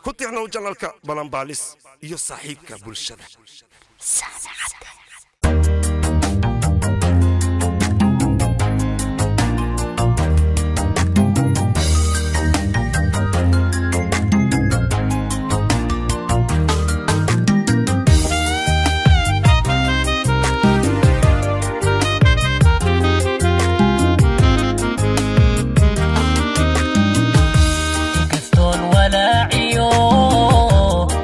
Ku tixnow janalka Balanbaalis iyo saaxiibka bulshada. Kastoon walaaciyo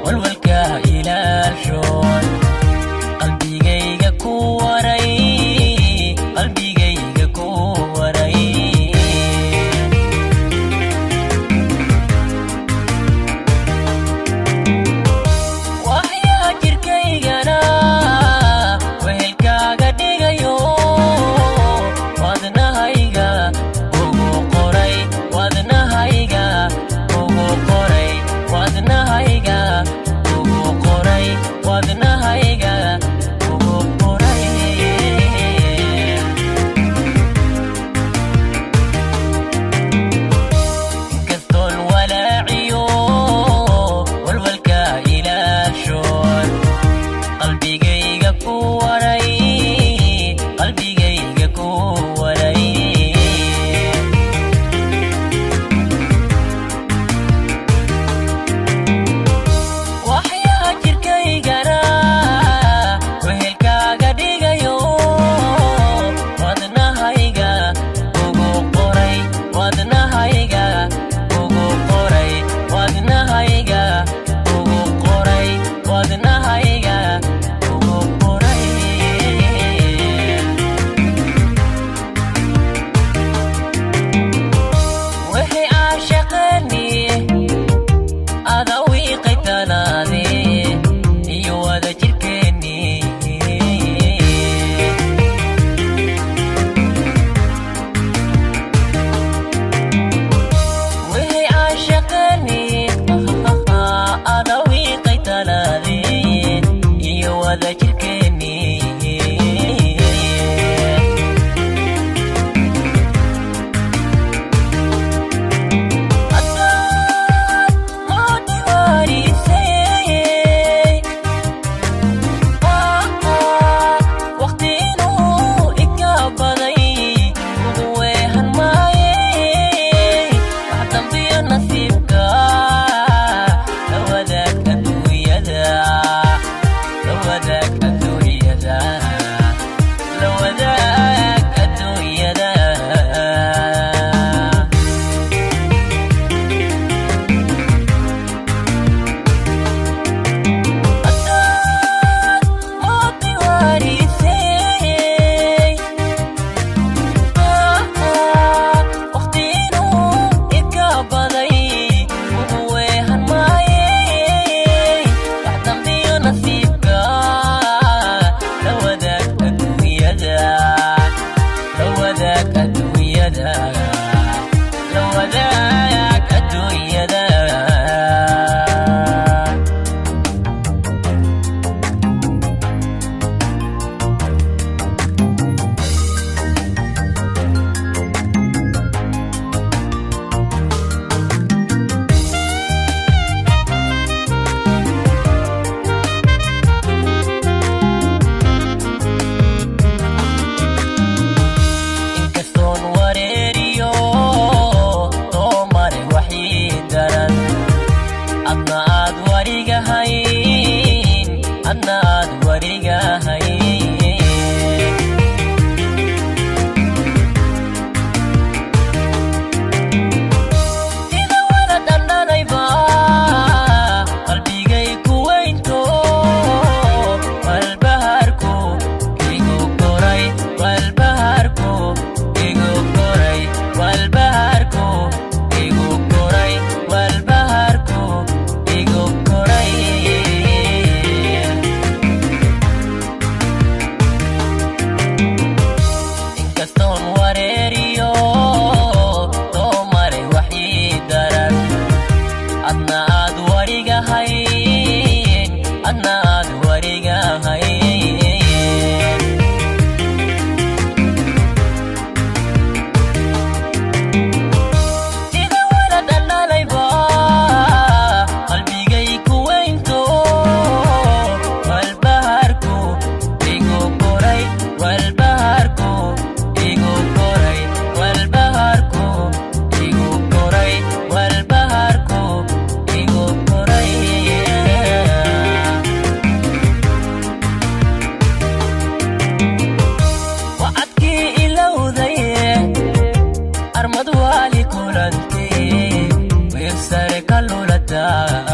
walwalka ilaashoon, qalbigayga ku waray, qalbigayga ku waray. Waxyaa jirkaygana wehelkaaga dhigayo, wadnahayga ugu qoray, wadnahayga ugu qoray, wadnahayga ugu qoray, wadnahayga ugu qoray. Inkastoon walaaciyo walwalka ilaashoon, qalbigayga ku waray, qalbigayga ku waray. Waxyaa jirkaygana wehelkaaga dhigayo, wadnahayga ugu qoray, wadnahayga ugu qoray, wadnahayga ugu qoray, wadnahayga ugu qoray. Wixii caashaqeeni adawiiqay talaade iyo wada jirkeeni. Wixii caashaqeeni adawiiqay talaade iyo wada jirkeeni. Haddaad moodi warisay, waqti inuu iga baday ugu weehan maaye, wax dambiyo nasiibka la wadaag adduunyada, la wadaag adduunyada, la wadaag adduunyada. Haddaad moodi warisay, waqti inuu iga baday ugu weehan maaye, wax dambiyo nasiibka la wadaag adduunyada, la wadaag adduunyada, la wadaag adduunyada. Inkastoon wareeriyo toomare waxii daran, adna aad warigahayn, adna aad warigahayn. Sida wala dhandhanayba qalbigay ku weynto, walbahaarku igu koray, walbahaarku igu koray, walbahaarku igu koray, walbahaarku igu koray. Inkastoon wareeriyo toomare waxii daran, adna aad warigahayn, adna aad warigahayn. Sida wala dhandhanayba. ahaa.